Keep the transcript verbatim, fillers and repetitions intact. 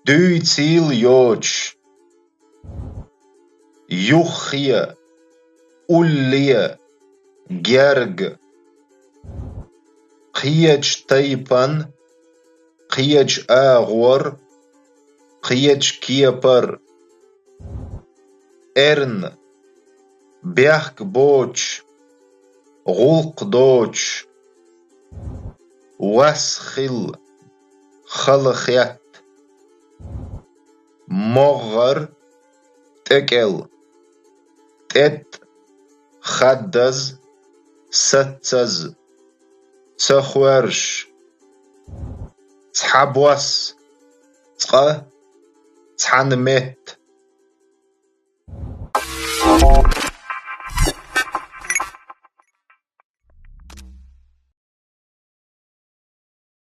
Дуьйцийла йоцуш. Юххе, улле, герга. Кхечу тайпан, кхечу агӀор, кхечу кепар. Эрна, бехк боцуш, гӀуллакх доцуш. Вас хилла, хала хетта. МогӀгӀар, тӀекӀел, тӀетӀа, хаддаза, саццаза, ца хоьржуш. Цхьа бос, цкъа, цхьана метта.